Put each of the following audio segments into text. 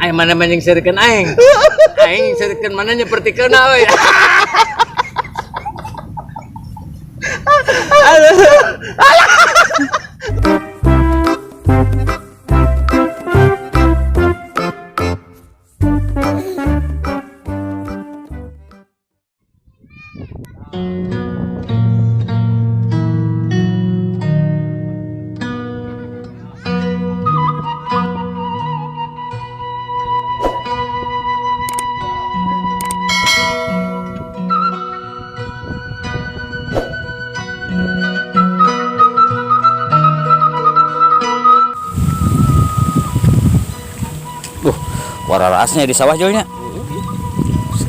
Ai mana mah nyengserikeun aing. Aing nyengserikeun mana nyepertikeun we. Duh, wararasnya di sawah jolnya.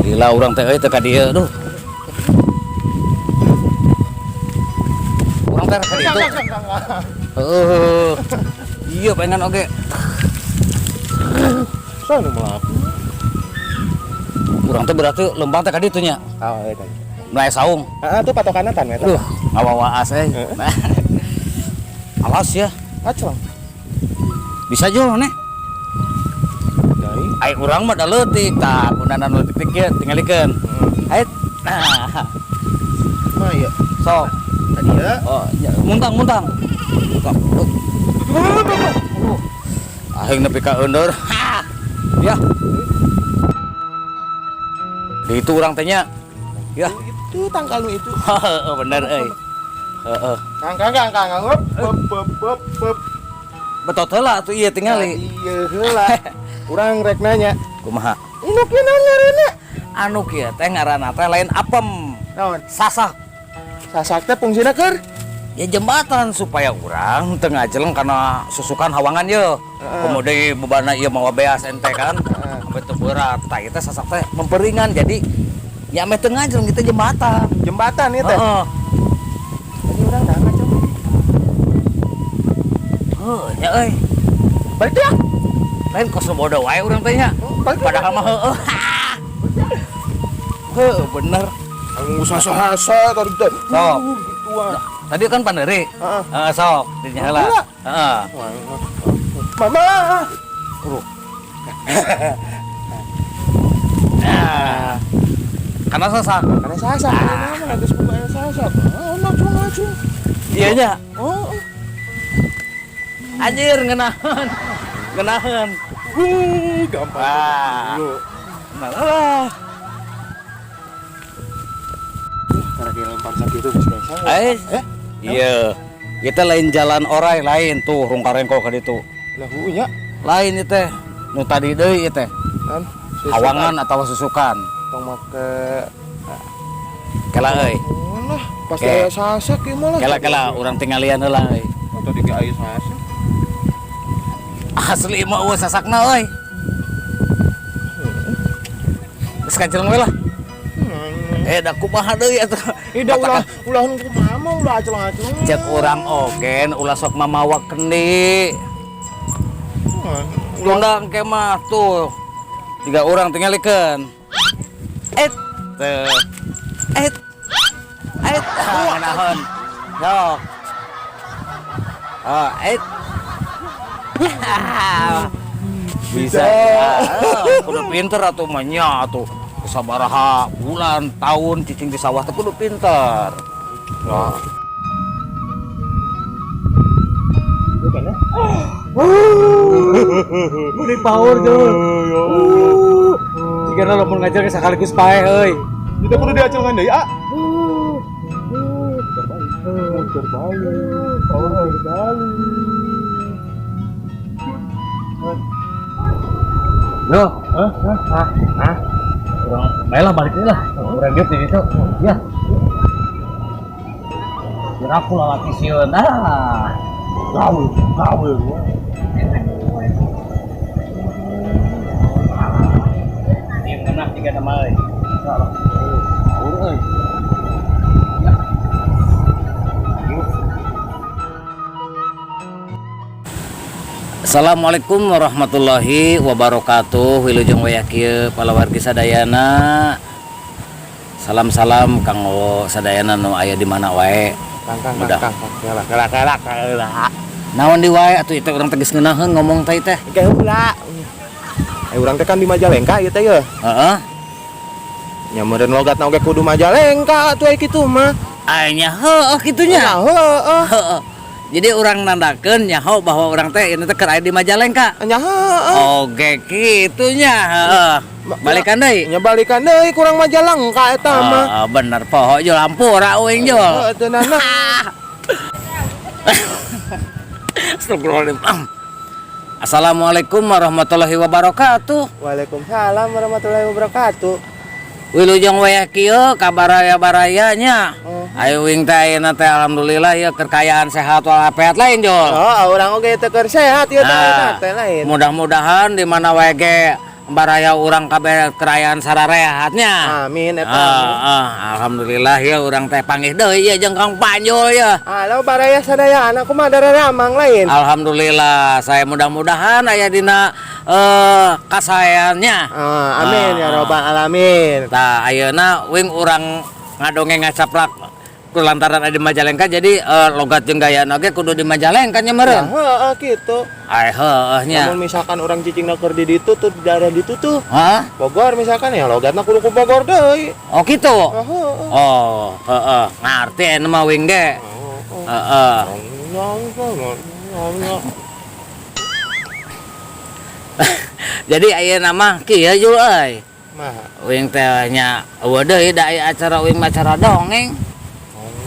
Gila urang teh euy teu ka dieu duh. Urang teh ka dieu. Heuh. Iya pengen oge. Sana malah. Urang teh berarti lembang teh ka ditu nya. Oh, eta. Mulai saung. Heeh, tuh patokanna tan eta. Duh, ngawawaas euy. Alas ya. Aclang. Bisa jol nih. Ai urang mah da leutik tah, gunana nu leutik kieu tingalikeun. Ait. Nah, Mah ieu. Sok. Tadi ya. Oh, ya, muntang-muntang. Sok. Aing nepi ka eundeur. Ya. Di itu urang teh nya. Ya. Itu tangkal nu itu. Heeh, bener euy. Heeh. Kang kang kang kang hop hop hop hop hop. Betot heula atuh ieu tingali. Iya heula. Urang rek nanya. Kumaha? Anu kieu naon ngaranna? Anu kieu teh ngaranna teh lain apem. Naon? Sasak. Sasak teh fungsina keur? Ya jembatan supaya urang teu ngajeleng kana susukan hawangan ye. Kemudian bebana ieu mawa beas ente kan. Sampai teu berat. Tah ieu teh sasak teh memperingan jadi ya meh teu ngajeleng kita jembatan. Jembatan ieu teh. Heeh. Tadi urang dah ngaceng. Heuh, nya euy. Balik ya. Lain kos nu bodoh wae urang teh nya. Padahal mah heueuh. Heueuh bener. Anu sasa-sasa tadi teh. Sok. Gituan. Tadi kan panderi. Heeh. Heeh, sok dinya heula. Heeh. Mama. Nah. Karena sasak. Karena sasak. Karena mah geus boga aya sasak. Ah, ngacung-ngacung. Iya nya. Oh. Anjir ngeunaheun. Ngeunaheun. Wuh, gampang. Wah. Nah lah. Karena dia lempar sakitu geus biasa. Eh. Iya. Kita lain jalan orai lain tuh rungka-rengko ka ditu. Lah heueuh nya. Lain ieu teh. Nu tadi deui ieu teh. Kan hawangan atau susukan. Tong make kela euy. Lah, pasti aya sasak ieu mah lah. Kela-kela urang tinggalian heula euy. Oh, tadi ge aya sasak. Asli mah eueuh sasakna euy. Geus kajeleng we lah. Da kumaha deui atuh. Ih, da ulah ulah nu kumaha mah ulah aceleng-aceleng. Cek urang oge ulah sok mamawa kendi. Tundang ke mah tuh. Tiga orang tinggalikeun. Et teu. Et. Et. Ngeunaheun. Sok. Oh, et. Bisa. Kudu pinter atuh mah nya atuh. Sabaraha bulan, tahun cicing di sawah teh kudu pinter. Nah. Meni power tuh. Jika lamun ngajar sekaligus pae euy. Itu kudu diacelngan deui, ah. Terbalik. Terbalik. Power terbalik. Yo, hah? Hah? Hah? Urang bae lah balik deui lah. Urang dieu di ditu. Ya. Kira aku lalaki sieun. Ah. Gawe, gawe. Ieu ngeunah jiga nama euy. Power euy. Assalamualaikum warahmatullahi wabarakatuh. Wilujeng wayah kieu palawargi sadayana. Salam-salam kanggo sadayana nu aya di mana wae. Kang kang Mudah. kang kang kela kela kela kela. Naon di wae atuh ieu teh urang teh geus ngeunaheun ngomong teh teh. Ke heula. Urang teh kan di Majalengka ieu teh ye. Heeh. Nya meureun logatna oge kudu Majalengka atuh ai kitu mah. Aya heueuh kitu nya. Ya heueuh. Heeh. Jadi urang nandakeun nyaho bahwa urang teh ini teh keur aya di Majalengka. Nya heueuh. Oke kitu nya, heeh. Balikan deui. Nya balikan deui kurang Majalengka eta mah. Heeh, bener poho jo lampura uing jo. Heueuh teu nana. Astagfirullahaladzim. Assalamualaikum warahmatullahi wabarakatuh. Waalaikumsalam warahmatullahi wabarakatuh. Wilujeng wayah kieu kabaraya-baraya nya. Oh. Ayo wing teh ayeuna teh alhamdulillah ya kekayaan sehat walafiat lain jol. Oh, urang oge teu keur sehat ieu teh Nah, ayeuna teh lain. mudah-mudahan di mana wae ge baraya urang kabeh kerayaan sararehatnya. Amin eta. Alhamdulillah ya urang teh panggih deui ya jeung Kang Panjul ya. Halo baraya sadayana kumaha daramang lain. Alhamdulillah saya mudah-mudahan aya dina kasaeannya. Ah, amin ya Ah. robbal alamin. Tah ayeuna wing urang ngadongeng ngacaplak kulantaran ada di Majalengka jadi logat jeung gayana ge kudu di Majalengka nya meureun. Ya, heeh kitu. Ai heueuh nya. Lamun misalkan orang cicingna keur di ditu tuh di daerah ditu tuh. Hah? Bogor misalkan ya logatna kudu ku Bogor deui. Oh gitu. Ah, heeh. Oh, heeh. Ngarti anu mah wing ge. Heeh. Jadi ayeuna mah kieu jul euy. Mah, Wing teh nya eueuh deui da aya acara wing mah acara dongeng.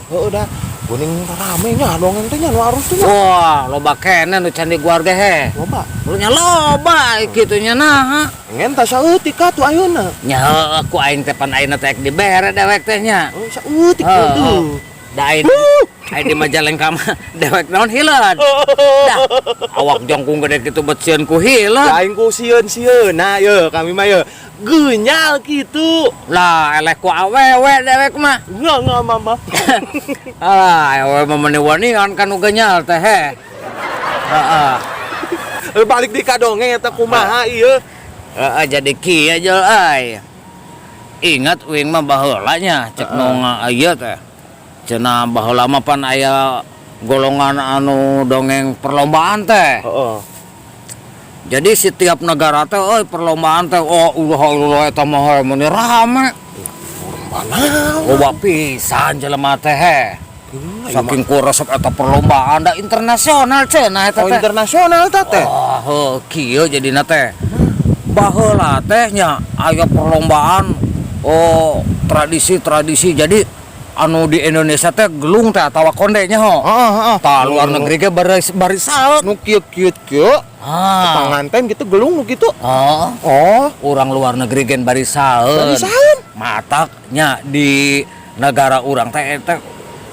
heueuh dah. Kuning rame nya dongeng teh nya nu arus teh nya. Wah, loba keneh nu candi guar ge he. Loba. Nya loba kitu nya naha. Ngen tah saeutik atuh ayeuna. Nya heueuh ku aing teh pan ayeuna teh dibere dewek teh nya. Oh, saeutik tuh. Da aing di Majalengka mah dewek naon hileud. Dah awak jongkung gede kitu bet sieun ku hileud. Aing ku sieun-sieunna ye kami mah ye. Genyal kitu. Lah eleh ku awewe dewek mah. Enggak enggak mama. Alah, awewe mah meuni wanian kan nu genyal teh he. Heeh. Balik di ka dongeng eta kumaha ieu. Heeh, jadi kieu jol euy. Ingat uing mah baheula nya cek nu ieu teh. Cenah baheula mah pan aya golongan anu dongeng perlombaan teh. Heeh. Jadi setiap negara teh euy perlombaan teh oh ulah eta mah meuni rame. Mana? Loba pisan jelema teh he. Saking ku resep eta perlombaan da internasional cenah eta Oh, teh. internasional ta teh. Oh, heuh kieu jadina teh. Baheula teh nya aya perlombaan oh tradisi-tradisi jadi anu di Indonesia teh gelung teh atawa konde nya ho. Heeh, heeh. Tah luar negeri ge baris baris saeut. Nu kieu-kieu kieu. Ah. Panganten gitu gelung nu kitu. Oh, Oh, urang luar negeri gen baris saeun. Baris saeun. Mataknya di negara urang teh teh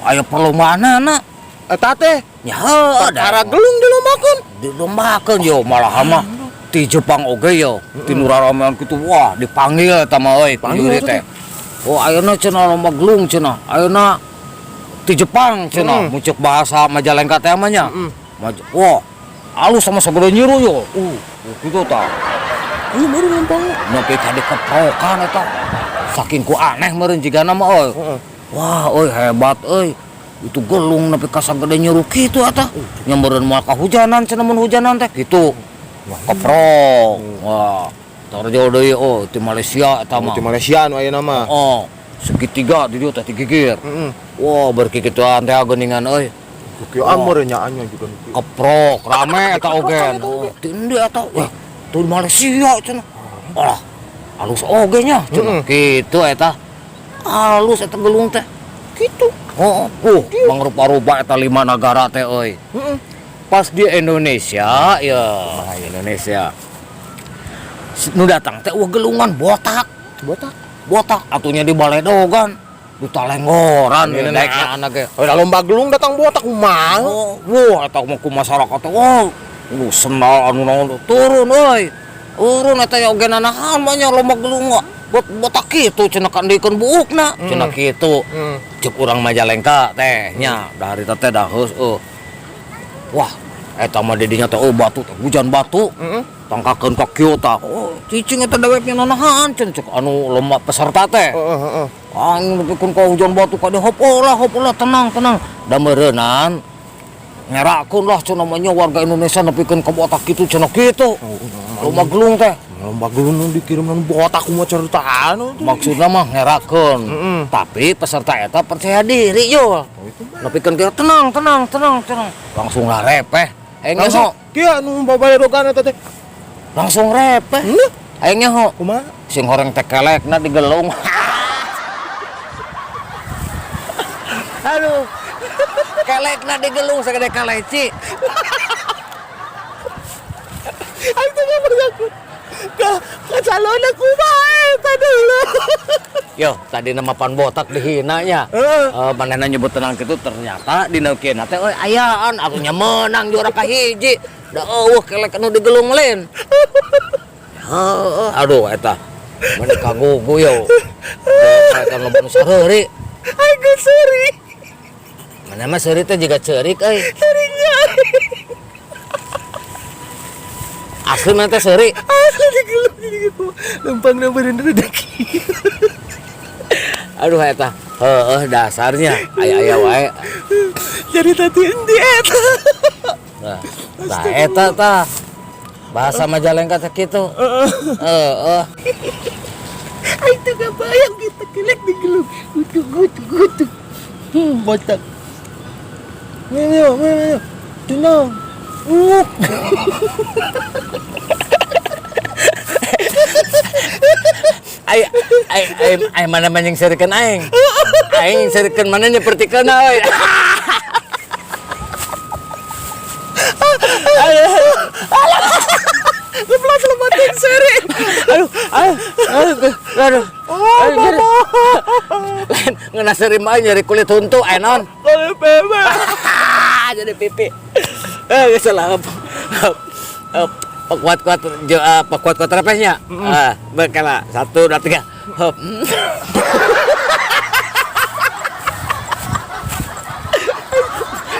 aya perlombaanna. Eta teh Nya heueuh perkara gelung dilombakeun. dilombakeun yo malah mah di Jepang oge yo ti nu raramean kitu wah dipanggil eta mah euy ku Panggil juri eta teh. Oh ayeuna cenah lomba gelung cenah. Ayeuna ti Jepang cenah mucuk bahasa Majalengka teh mah nya. Wah, alus sama sagede nyiru yo. Kitu tah. Ieu meureun lempang. Nepi ka dikeprokan eta. Saking ku aneh meureun jigana mah euy. Heeh. Wah, euy hebat euy. Itu gelung nepi ka sagede nyiru kitu eta. Nya meureun moal kahujanan cenah mun hujanan teh kitu. Keprok. Wah, torjo deui oh ti Malaysia eta mah. Di Malaysia nu ayeuna mah. Oh, segitiga di dieu teh digigir. Heeh. Wah, berkikituan teh geuningan euy. Kieu ameur nyaannya juga nu kieu. Keprok rame eta oge. Oh, ti endi eta? Wah, tuh di Malaysia cenah. Alah, alus oge nya cenah. Kitu eta. Alus eta gelung teh. Kitu. Oh, mangrupa-rupa eta 5 nagara teh euy. Heeh. Pas di Indonesia ya, Indonesia. Nu datang teh wah gelungan botak. Botak. Botak atunya di baledogan. Di talenggoran Ini naiknya anak ge. Udah lomba gelung datang botak kumaha? Oh, wah eta mah ku masyarakat teh. Wah, nu sendal anu naon turun euy. Turun eta ya oge nanahan mah nya lomba gelung mah. Botak kitu cenah kandikeun buukna cenah kitu. Cek urang Majalengka teh nya dari teh dah heus eueuh. Wah, eta mah di dinya teh oh batu teh hujan batu. Tangkakeun ka kieu tah. Oh, cicing eta deweknya nanahan cenah cek anu lomba peserta teh. Heeh, heeh. Angin nepikeun ka hujan batu ka dieu hop olah tenang tenang. Da meureunan ngerakeun lah cenah mah nya warga Indonesia nepikeun ka botak kitu cenah kitu. Lomba gelung teh. Lomba gelung dikirim nang botak kumaha ceritaan. Maksudna mah ngerakeun. Tapi peserta eta percaya diri yo. Oh, itu mah. Nepikeun kieu tenang tenang tenang tenang. Langsung larepeh. Aing Langsung nyaho. kieu anu babaredogan eta teh. Langsung repeh. Heuh. Aing nyaho. Kumaha? Sing horeng teh kelekna digelung. Aduh. Kelekna digelung sagede kaleci. Aing teh nggak pernah ka calonna kumaha eta dulu. Yo, tadi nama pan botak dihina nya. Heeh. Manehna nyebut tenang kitu ternyata dina kieu teh euy ayaan atuh nya meunang juara kahiji. Da eueuh kelek anu digelung lain. Heeh, aduh eta. Mun kagugu yo. Eta loba nu sareuri. Aing geus seuri. Mana mah seuri teh jiga ceurik euy. Seurinya. Asli mah teh seuri. Asli digelung jadi gitu. Lempang beureun rezeki. Aduh eta. Heeh dasarnya aya-aya wae. Jadi tadi endi eta. Nah, tah eta tah. Bahasa Majalengka teh kitu. Heeh. Aing teh gak bayang gitu kelek digelung. Gutuk gutuk gutuk. Botak. Ayo, ayo, tenang. Nguk. Ai ai ai ai mana manjing seurikeun aing. Aing seurikeun mana nyepertikeun euy. Goblok lebatin seri. Aduh, aduh, aduh, aduh. Oh, Aduh, lain ngeunah seuri mah nyeri kulit huntu aya naon? Kulit bebe. Jadi pipi. Eh, geus lah. Kuat-kuat kuat-kuat repesnya. Ah, bekala. 1 2 3. Hop.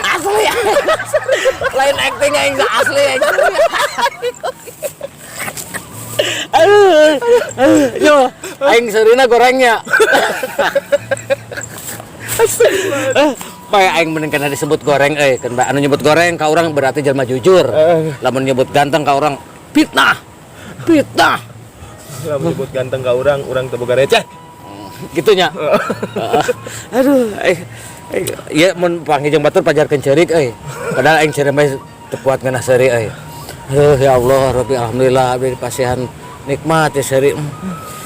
Asli. Lain acting aing asli aing. Aduh. Yo, aing seurina gorengnya. Bae aing mending kana disebut goreng euy, kan anu nyebut goreng ka urang berarti jelema jujur. Lamun nyebut ganteng ka urang fitnah. Fitnah. Lamun nyebut ganteng ka urang, urang teu boga receh. Gitunya. Aduh, ieu mun panggih jeung batur pajarkeun ceurik euy. Padahal aing ceurik mah teu kuat ngeunah seuri euy. Aduh ya Allah, Rabbi alhamdulillah abdi dipasihan nikmat ya seuri.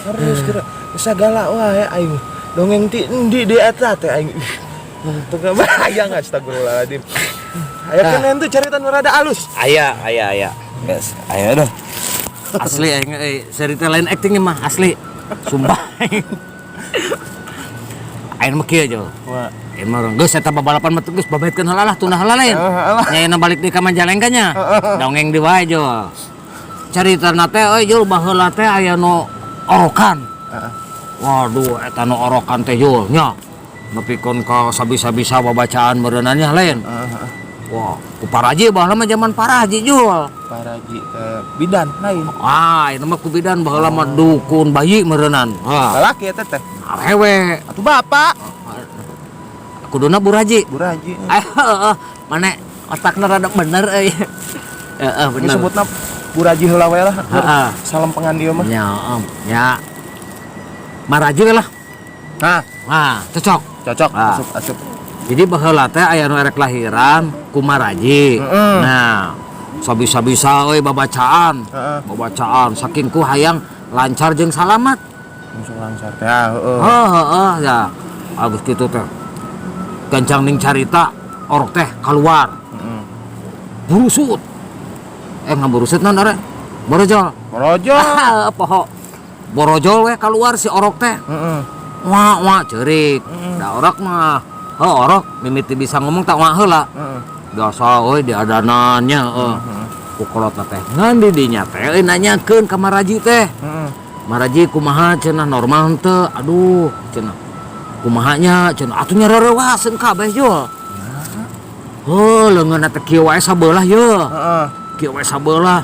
Harus kira sagala wae aing. Dongeng ti endi di eta teh aing. Teu bayang astagfirullahaladzim. Aya kan ente carita nu rada alus. Aya, aya, aya. Geus, aya aduh. Asli aing euy, cerita lain acting mah asli. Sumpah. Aing mah kieu jo. Aing mah geus eta babalapan mah geus babaitkeun heula lah tunah heula lain. Nya ayeuna balik deui ka Majalengka nya. Dongeng di wae jo. Caritana teh euy jo baheula teh aya nu orokan. Waduh eta nu orokan teh jo nya. Nepikeun ka sabisa-bisa babacaan meureunannya lain. Wah, ku paraji baheula mah zaman paraji jul. Paraji bidan lain. Ah, itu mah ku bidan baheula mah dukun bayi meureunan. Ha. Lalaki eta teh. Awewe. Atuh bapak. Kuduna buraji. Buraji. Heeh, mana otakna rada bener euy. Heeh, bener. Disebutna buraji heula we lah. Heeh. Salempengan dieu mah. Nya, nya. Maraji we lah. Nah, nah, cocok. Cocok, ah. Asup, asup. Jadi baheula teh aya nu erek lahiran ku maraji. Nah, sabisa-bisa euy babacaan. Babacaan saking ku hayang lancar jeung salamat. Langsung lancar teh. Heeh. Heeh, ya. Agus kitu teh. Gancang ning carita orok teh keluar. Burusut. Ngaburusut naon are? Borojol. Borojol. Poho. Borojol we keluar si orok teh. Heeh. Wah, wah ceurik. Da orok mah heuh orok mimiti bisa ngomong tak wah heula. Biasa euy diadanannya heuh. Ku kolotna teh ngan di dinya teh euy nanyakeun ka Maraji teh. Maraji kumaha cenah normal henteu? Aduh cenah. Kumaha nya cenah atuh nyareurewaseun kabeh jul. Heuh leungeunna teh kieu wae sabeulah ye. Heeh. Kieu wae sabeulah.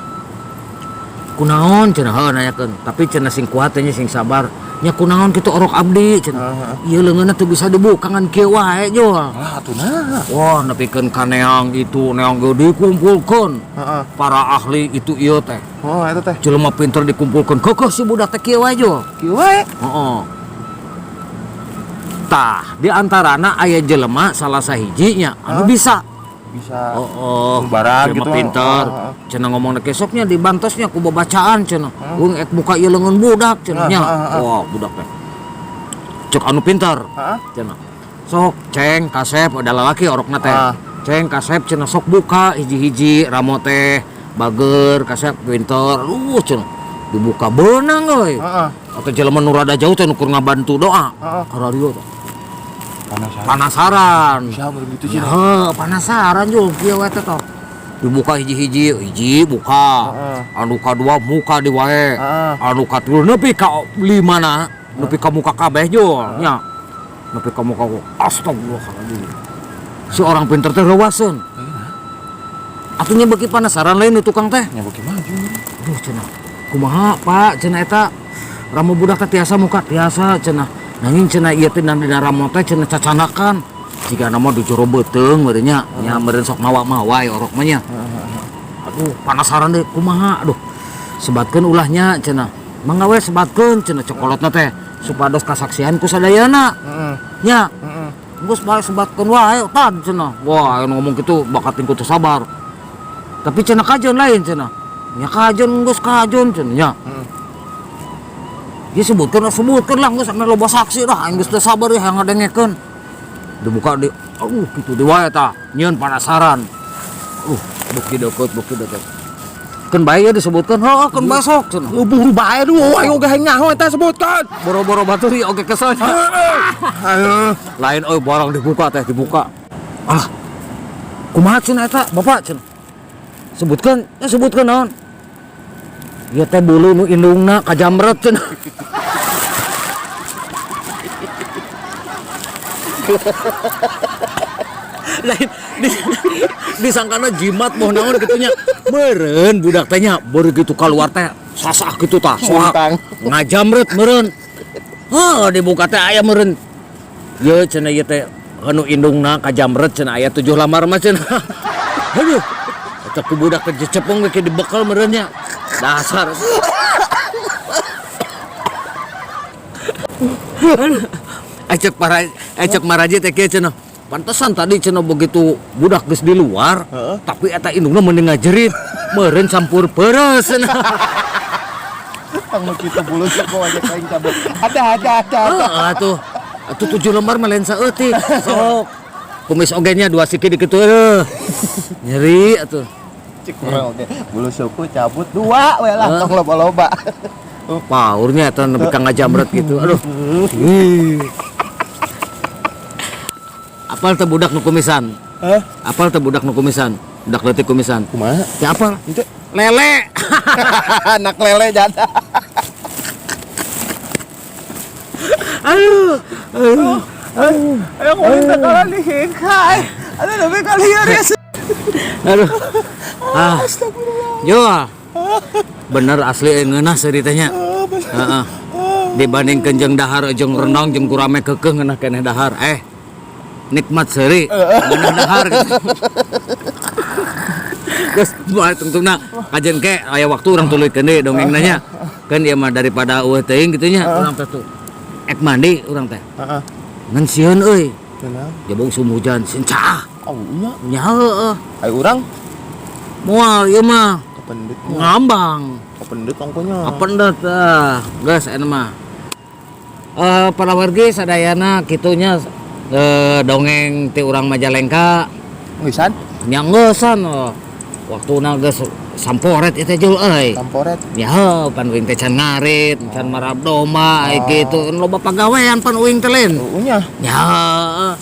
Kunaon cenah heuh nanyakeun. Tapi cenah sing kuat teh nya sing sabar. Nya kunaon kitu orok abdi cenah. Ieu leungeunna teu bisa dibuka ngan kieu wae jol. Lah atuh nah. Wah, nepikeun ka neang itu neang ge dikumpulkeun. Heeh. Para ahli itu ieu teh. Oh, eta teh. Jelema pinter dikumpulkeun. Keukeuh si budak teh kieu wae jol. Kieu wae. Heeh. Tah, di antarana aya jelema salah sahijinya anu bisa. Bisa. Oh, Lebaran jelema gitu. pinter. Heeh. Cenah ngomongna kesoknya dibantosnya ku babacaan cenah. Urang ek buka ieu leungeun budak cenah nya. Wah, budak teh. Cek anu pinter. Heeh. Cenah. Sok ceng kasep ada lalaki orokna teh. Ceng kasep cenah sok buka hiji-hiji ramo teh bager kasep pinter. Aduh cenah. Dibuka beunang euy. Heeh. Atau jelema nu rada jauh teh nu keur ngabantu doa. Heeh. Karario teh. Penasaran. Penasaran. Bisa meureun gitu Ya, cenah. penasaran jul kieu we teh toh. Dibuka hiji-hiji, hiji buka. Heeh. Anu kadua muka di wae. Heeh. Anu katilu nepi ka lima na, nepi ka muka kabeh jul nya. Nepi ka muka astagfirullahaladzim. Si orang pinter teh reuaseun. Atunya beuki penasaran lain nu tukang teh. Nya beuki maju. Aduh cenah. Kumaha Pak cenah eta ramo budak teh tiasa muka tiasa cenah. Nanging cenah ieu teh dina ramo teh cenah cacanakan. Jigana mah di jero beuteung meureun nya. Nya meureun sok mawa-mawa ye orok mah nya. Aduh penasaran deh kumaha aduh. Sebatkeun ulahnya cenah. Mangga we sebatkeun cenah cokolotna teh supados kasaksian ku sadayana. Heeh. Nya. Heeh. Geus bae sebatkeun wae tad cenah. Wah anu ngomong kitu bakat ku teu sabar. Tapi cenah kajeun lain cenah. Nya kajeun geus kajeun cenah nya. Dia sebutkeun sebutkeun lah geus ame loba saksi dah aing geus teu sabar ya ngadengekeun. Dibuka di aduh kitu di wae tah nyieun penasaran. Beuki deukeut beuki deukeut. Keun bae disebutkeun heuh keun bae sok cenah. Buru bae duh aing oge hayang nyaho eta sebutkeun. Boro-boro batur ieu oge kesel. Aduh. Lain euy barang dibuka teh dibuka. Ah. Kumaha cenah eta bapak cenah? Sebutkeun, ya sebutkeun naon? Ieu teh bulu nu indungna kajamret cenah. Lain disangkana jimat moh naon kitu nya. Meureun budak teh nya begitu keluar teh sasah kitu tah soak. Ngajamret meureun. Heuh dibuka teh aya meureun. Ieu cenah ieu teh anu indungna kajamret cenah aya 7 lamar mah cenah. Aduh. Eta ku budak teh jecepong we dibekel meureun nya. Dasar. Ecek maraji teh kieu cenah. Pantesan tadi cenah begitu budak geus di luar, tapi eta indungna mending ngajerit, meureun campur peres cenah. Tang nu kitu bulu sok aja kain cabut. Ada. Heeh atuh. Atuh 7 lembar mah lain saeutik. Sok. Kumis oge nya 2 siki dikitu eueuh. Nyeri atuh. Cik urang oge bulu suku cabut 2 we lah tong loba-loba. Paurnya eta nepi ka ngajamret gitu. Aduh. Apal teh budak nu kumisan? Hah? Apal teh budak nu kumisan? Budak leutik kumisan. Kumaha? Teh apal? Henteu. Lele. Anak lele jada. Aduh. Aduh. Ayo ngomongin teh kalah nih hingkai. Aduh lebih kali ya Rias. Aduh. Ah. Yo. Bener asli ngeunah ceritanya. Heeh. Dibandingkeun jeung dahar jeung rendang jeung gurame keukeuh ngeunah keneh dahar. Nikmat seuri ngeunah dahar gitu. Geus moal tungtungna kajen ke aya waktu urang tuluykeun deui dongeng nanya. Kan ieu mah daripada eueuh teuing kitu nya urang teh tuh. Ek mandi urang teh. Heeh. Ngan sieun euy. Kunaon? Jabung sum hujan sieun caah. Oh nya. Nya heueuh. Ai urang moal ieu mah. Kapendut. Ngambang. Kapendut ongkonya. Kapendut ah, geus eta mah. Para wargi sadayana kitunya dongeng ti urang Majalengka. Ngeusan? Nya ngeusan oh. Waktuna geus samporet ieu teh jul euy. Samporet. Ya heuh, pan uing teh can ngarit, can marab domba, ai kitu loba pagawean pan uing teh lain. Heueuh nya. Ya heueuh.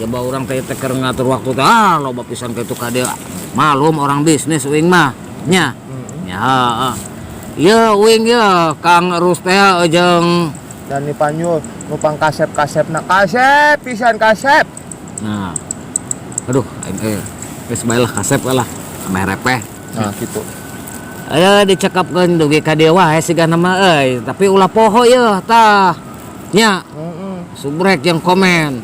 Ya ba urang teh teh keur ngatur waktu teh ah loba pisan kitu ka dieu. Malum orang bisnis uing mah nya. Ya heueuh. Ieu uing ieu Kang Rus teh jeung Dani Panyul nu pangkasep-kasepna kasep pisan kasep. Nah. Aduh, aing geus bae lah kasep lah. Ameh repeh. Nah, kitu. Ayo dicekapkeun dugi ka dieu wae sigana mah euy, tapi ulah poho yeuh tah. Nya, Heeh. subrek jeung komen.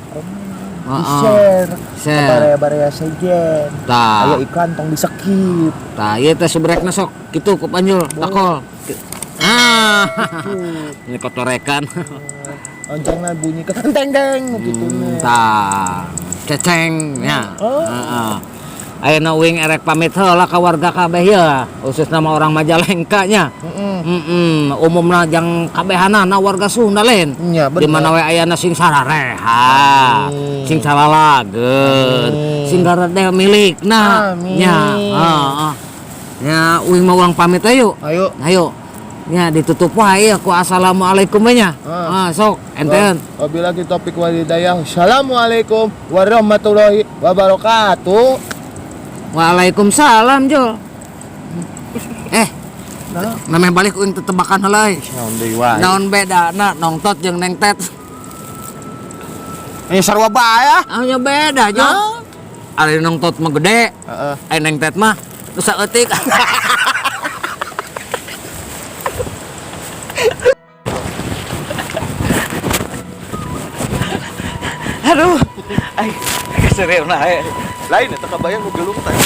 Di share. Share. Barea-barea sejen. Tah. Aya iklan tong di skip. Tah, ieu teh subrekna sok kitu ku Panjul, takol. Ah. Ini kotorekan. Loncengna bunyi ke teng teng gitu. Tah, ceceng nya. Oh. Heeh. Ayeuna uing erek pamit heula ka warga kabeh ye, khususna mah orang Majalengka nya. Heeh. Umumna jang kabehanana warga Sunda lain. Nya, Di mana we ayana sing sarareha, Amin. sing calalageun, Amin. sing garedeh milikna. Amin. Nya, heeh. Nya uing mah ulang pamit ayo. Ayo. Ayo. Nya ditutup wae ku assalamualaikum we nya. Ah. Ah, sok enten. Wabillahi taufik wal hidayah. Assalamualaikum warahmatullahi wabarakatuh. Waalaikumsalam, Jul. Eh, Nah, memeh balik uing tetebakan heula euy. naon deui wae. Naon bedana nongtot jeung nengtet? Eh, sarua bae ah. Ah, nya beda, Jul. Nah. Ari nongtot mah gede, Heeh. ari nengtet mah nu saeutik. Aduh, ay, kesereuna. Lain eta kabayang nu gelung teh.